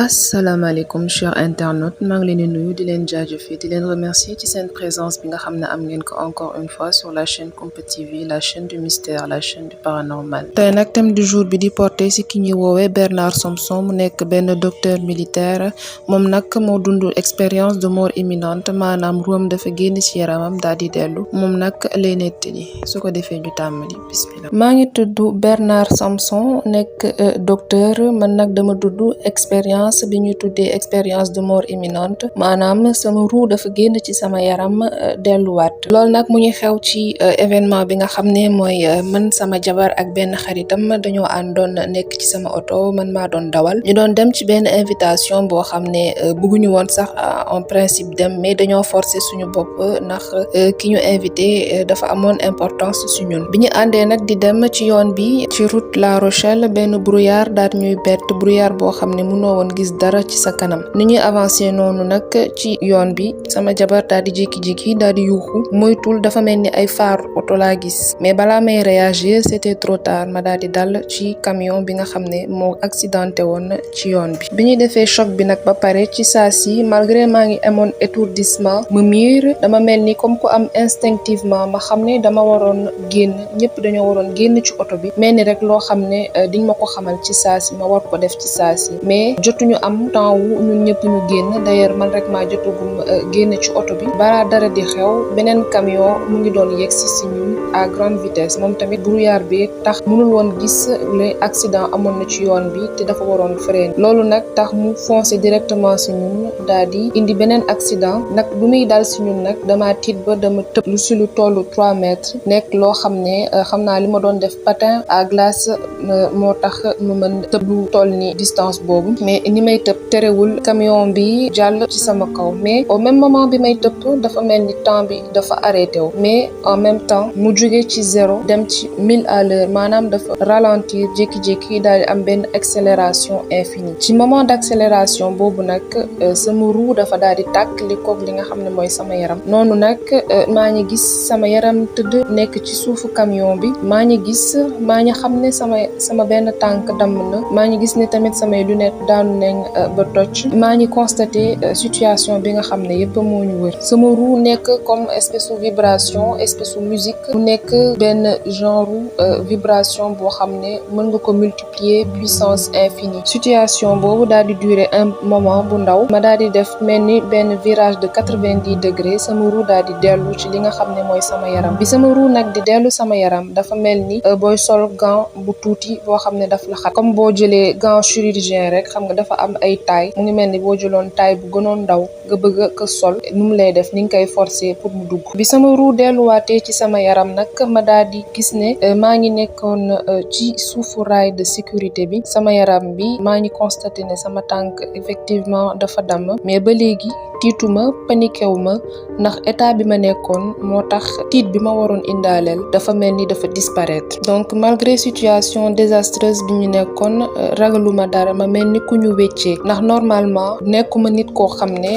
asalaamaaleykum chers internautes maa ngi leen di nuyu di leen jaajëfee di leen remercier ci seen présence bi nga xam ne am ngeen ko encore une fois sur la chaîne Kumpa TV la chaîne du mystère la chaîne du paranormal. tey nag thème du jour bi di porté ci ki ñuy woowee Bernard Samson mu nekk benn docteur militaire moom nag moo dund expérience de mort imminente maanaam ruwam dafa génn ci yaramam daal di dellu moom nag lay nettali su ko defee ñu tàmbali bismillah. maa ngi tudd Bernard Samson nekk docteur man nag dama dudd expérience bi ñuy tuddee expérience de mort imminente maanaam sama ruu dafa génn ci sama yaram delluwaat loolu nag mu ngi xew ci événement bi nga xam ne mooy man sama jabar ak benn xaritam dañoo àndoon nekk ci sama oto man maa doon dawal ñu doon dem ci benn invitation boo xam ne bëgguñu woon sax en principe dem mais dañoo forcer suñu bopp ndax ki ñu invité dafa amoon importance ci ñun bi ñu àndee nag di dem ci yoon bi ci route La Rochelle benn brouillard daal ñuy bett brouillard boo xam ne mënoo woon gis dara ci sa kanam ni ñuy avancer noonu nag ci yoon bi sama jabar daal di jékki-jékki daal di yuuxu moytul dafa mel ni ay faar oto laa gis mais balaa may réagir c'était trop tard ma daal di dal ci camion bi nga xam ne moo accidenté woon ci yoon bi ñuy defee choc bi nag ba pare ci saa si malgré maa ngi amoon étourdissement ma miir dama mel ni comme ku am instinctivement ma xam ne dama waroon génn ñëpp dañoo waroon génn ci oto bi mel ni rek loo xam ne diñ ma ko xamal ci saa si ma war ko def ci saa si mais jotuñu am temps wu ñun ñëpp ñu génn d'ailleurs man rek maa jotugum génn ci oto bi balaa dara di xew beneen camion mu ngi doon yegsi si ñun à grande vitesse moom tamit brouillard bi tax mënul woon gis le accident amoon na ci yoon bi te dafa waroon frein loolu nag tax mu foncé directement si ñun daal di indi beneen accident nag bu muy dal si ñun nag dama tiit ba dama tëb lu si lu tollu 3 mètres nekk loo xam ne xam naa li ma doon def patin à glace moo tax mu mën tëb lu toll ni distance boobu mais ni may tëb terewul camion bi jàll ci sama kaw mais au même moment bi may tëb dafa mel ni temps bi dafa arrêté wu mais en même temps mu jóge ci 0 dem ci 1000 à l'heure maanaam dafa ralentir jékki-jékki daal di am benn accélération infinie ci moment d'accélération boobu nag sama roue dafa daal di tàkk li koog li nga xam ne mooy sama yaram noonu nag maa ngi gis sama yaram tëdd nekk ci suufu camion bi maa ngi xam ne sama benn tànk damm na maa ngi gis ne tamit samay lunettes daanu nañ ba toj maa ngi constaté situation bi nga xam ne yëpp moo ñu wër sama roue nekk comme espèce de vibration espèce de musique mu nekk benn genre vibration boo xam ne mën nga ko multiplier puissance infinie situation boobu daal di durer un moment bu ndaw ma daal di def mel ni benn virage de 90 degrés sama roue daal di dellu ci li nga xam ne mooy sama yaram bi sama roue nag di dellu sama yaram dafa mel ni booy sol gant bu tuuti boo xam ne daf la xat comme boo jëlee gant chirurgien rek xam nga dafa am ay taille mu ngi mel ni boo jëloon taille bu gënoon ndaw nga bëgg a sol nu mu lay def ni nga koy forcer pour mu dugg bi sama roue delluwaatee ci sama yaram nag ma daal di gis ne maa ngi nekkoon ci suufu rail de sécurité bi sama yaram bi maa ngi constaté ne sama tànk effectivement dafa damm mais ba léegi tiituma paniqué wu ma ndax état bi ma nekkoon moo tax tiit bi ma waroon indaaleel dafa mel ni dafa disparaître donc malgré situation désastreuse bi ñu nekkoon ragaluma dara ma mel ni ku ñu wéccee ndax normalement nekkuma nit koo xam ne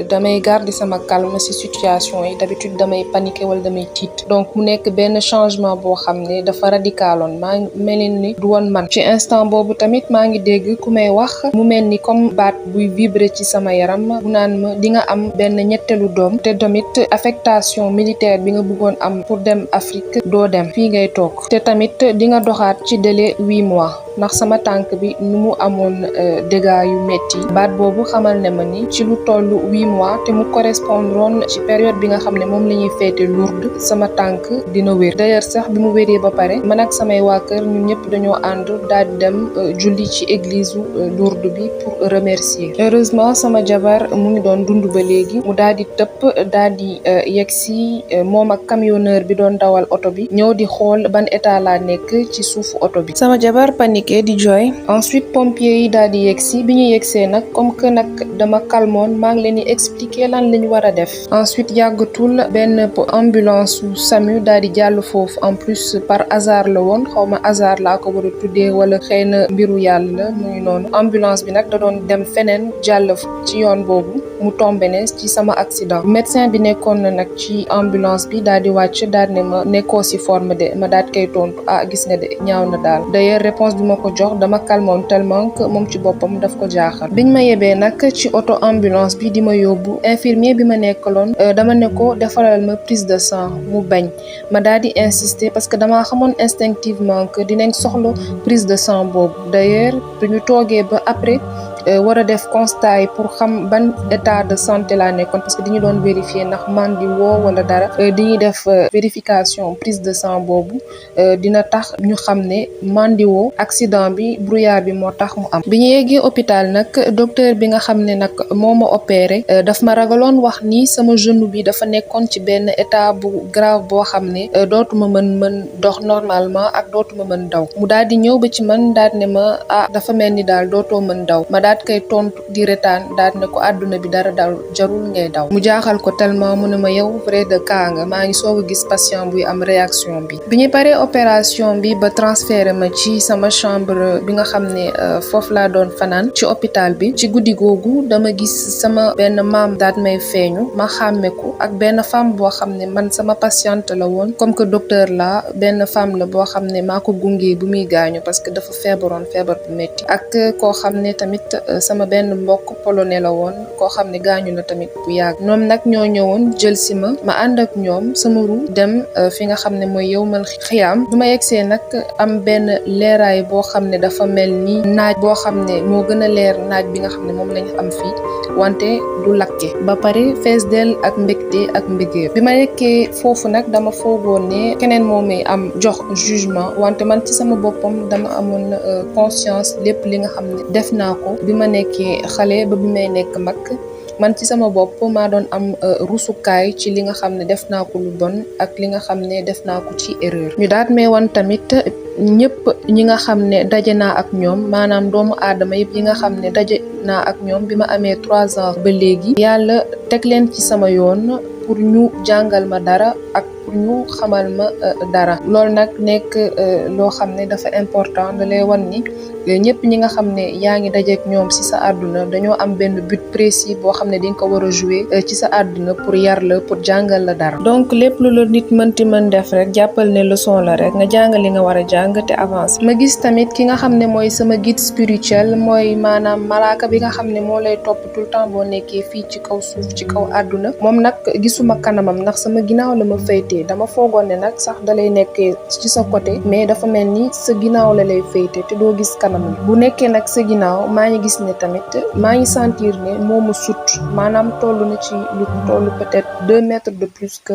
damay garder sama calme ci situation yi d'habitude damay paniqué wala damay tiit donc mu nekk benn changement boo xam ne dafa radicaloon maa ngi mel ni du woon man ci instant boobu tamit maa ngi dégg ku may wax mu mel ni comme baat buy vibrer ci sama yaram bu naan ma di nga am benn ñetteelu doom te tamit affectation militaire bi nga bëggoon am pour dem Afrique doo dem fii ngay toog te tamit di nga doxaat ci délai 8 mois ndax sama tànk bi nu mu amoon dégâts yu metti baat boobu xamal ne ma ni ci lu tollu 8 mois te mu correspondroon ci période bi nga xam ne moom la ñuy féete Lourdes sama tànk dina wér d'ailleurs sax bi mu wéree ba pare man ak samay waa kër ñun ñëpp dañoo ànd daal di dem julli ci église Lourdes bi pour remercier heureusement sama jabar mu ngi doon dund ba léegi mu daal di tëpp daal di yegsi moom ak camionneur bi doon dawal oto bi ñëw di xool ban état laa nekk ci suufu oto bi sama jabar paniqué di jooy ensuite pompiers yi daal di yegsi bi ñu yegsee nag comme que nag dama calmoon maa ngi leen di expliquer lan la ñu war a def ensuite yàggatul benn ambulance su SAMU daal di jàll foofu en plus par hasard la woon xaw ma hasard laa ko war a tuddee wala xëy na mbiru yàlla la muy noonu ambulance bi nag da doon dem feneen jàll ci yoon boobu mu tombé ne ci sama accident. Médecin bi nekkoon na nag ci ambulance bi daal di wàcc daal ne ma nekkoo si forme de ma daal koy tontu gis nga de ñaaw na daal. D'ailleurs réponse bi ma ko jox dama calmoon tellement que moom ci boppam daf ko jaaxal. biñ ma yebee nag ci auto ambulance bi di ma yóbbu infirmier bi ma nekkaloon dama ne ko defaral ma prise de sang mu bañ ma daal di insister parce que damaa xamoon instinctivement que dinañ soxla prise de sang boobu. D'ailleurs bu ñu toogee ba après war a def constat yi pour xam ban état de santé laa nekkoon parce que dañu doon vérifier ndax mandi woo wala dara dañuy def vérification prise de sang boobu dina tax ñu xam ne mandi woo accident bi brouillard bi moo tax mu am. bi ñu yeggee hôpital nag docteur bi nga xam ne nag moo ma opéré daf ma ragaloon wax ni sama genou bi dafa nekkoon ci benn état bu grave boo xam ne dootuma mën dox normalement ak dootuma mën daw mu daal di ñëw ba ci man daal ne ma dafa mel ni daal dootoo mën daw ma daal kay tontu di retaan daal ne ko àdduna bi dara dal jarul ngay daw mu jaaxal ko tellement mu ne ma yow vrai de cas nga maa ngi soog a gis patient buy am réaction bi. bi ñu paree opération bi ba transféré ma ci sama chambre bi nga xam ne foofu laa doon fanaan ci hôpital bi ci guddi googu dama gis sama benn maam daat may feeñu ma xàmme ko ak benn femme boo xam ne man sama patiente la woon comme que docteur la benn femme la boo xam ne maa ko gungee bu muy gaañu parce que dafa feebaroon feebar bu métti ak koo xam ne tamit sama benn mbokk polonais la woon koo xam ne gaañu na tamit bu yàgg ñoom nag ñoo ñëwoon jël si ma ànd ak ñoom sama ru dem fi nga xam ne mooy yowmal xiyaam bu ma yegsee nag am benn leeraay boo xam ne dafa mel ni naaj boo xam ne moo gën a leer naaj bi nga xam ne moom lañ am fii wante du lakke ba pare fees del ak mbégte ak mbégéer bi ma yeggee foofu nag dama foogoon ne keneen moo may am jox jugement wante man ci sama boppam dama amoon conscience lépp li nga xam ne def naa ko bi ma nekkee xale ba bi may nekk mag man ci sama bopp maa doon am rusukaay ci li nga xam ne def naa ko lu bon ak li nga xam ne def naa ko ci erreur ñu daat may wan tamit ñëpp ñi nga xam ne daje naa ak ñoom maanaam doomu aadama yëpp yi nga xam ne daje naa ak ñoom bi ma amee 3 ans ba léegi yàlla teg leen ci sama yoon pour ñu jàngal ma dara ak pour ñu xamal ma dara loolu nag nekk loo xam ne dafa important da lay wan ni ñëpp ñi nga xam ne yaa ngi dajeek ñoom ci sa àdduna dañoo am benn but précis boo xam ne di nga ko war a jouer ci sa àdduna pour yar la pour jàngal la dara donc lépp lu la nit mënti mën def rek jàppal ne leçon la rek nga jàngal li nga war a jàng te avancé ma gis tamit ki nga xam ne mooy sama guide spirituel mooy maanaam malaaka bi nga xam ne moo lay topp tout le temps boo nekkee fii ci kaw suuf ci kaw àdduna moom nag gisuma kanamam ndax sama ginnaaw la ma féetee dama foogoon ne nag sax dalay nekkee ci sa côté mais dafa mel ni sa ginnaaw la lay féete te doo gis kanam bu nekkee nag sa ginnaaw maa ngi gis ne tamit maa ngi sentir ne moo ma sut maanaam toll na ci lu toll peut-être 2 mètres de plus que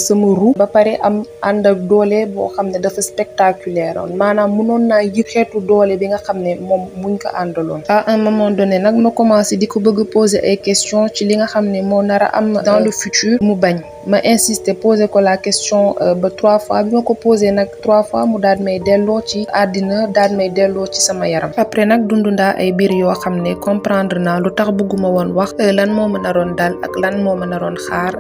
sama roue ba pare am ànd ak doole boo xam ne dafa spectaculaire woon maanaam mënoon naa yëg xeetu doole bi nga xam ne moom muñ ko àndaloon. À un moment donné nag ma commencé di ko bëgg poser ay questions ci li nga xam ne moo nar a am dans le futur mu bañ ma insister poser ko la question ba 3 fois bi ma ko poser nag 3 fois mu daal may delloo ci àddina daal may delloo ci sama yaram après nag dund ndaa ay biir yoo xam ne comprendre naa lu tax bëgguma woon wax lan moo ma naroon dal ak lan moo ma naroon xaar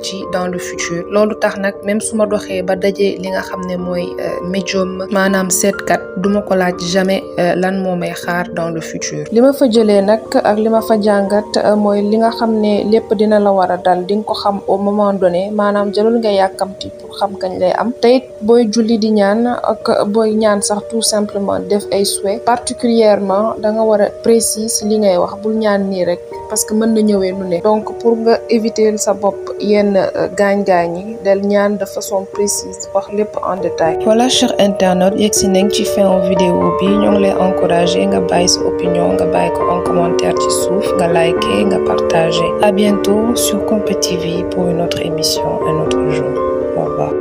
ci dans le futur loolu tax nag même su ma doxee ba daje li nga xam ne mooy médium maanaam seetkat duma ko laaj jamais lan moo may xaar dans le futur li ma fa jëlee nag ak li ma fa jàngat mooy li nga xam ne lépp dina la war a dal di nga ko xam au moment donné maanaam jarul nga yàkkamti pour xam kañ lay am te it booy julli di ñaan ak booy ñaan sax tout simplement def ay souhait particulièrement da nga war a précis li ngay wax bul ñaan nii rek parce que mën na ñëwee nu ne donc pour nga éviter sa bopp yenn gaañ-gaañ yi del ñaan de façon précise wax lépp en détail. Voilà cher internaute yegg si nañ ci fin vidéo bi ñoo ngi lay encourager nga bàyyi sa opinion nga bàyyi ko en commentaire ci suuf nga liker nga partager. À bientôt sur Compe TV pour une autre émission un autre jour. Au revoir.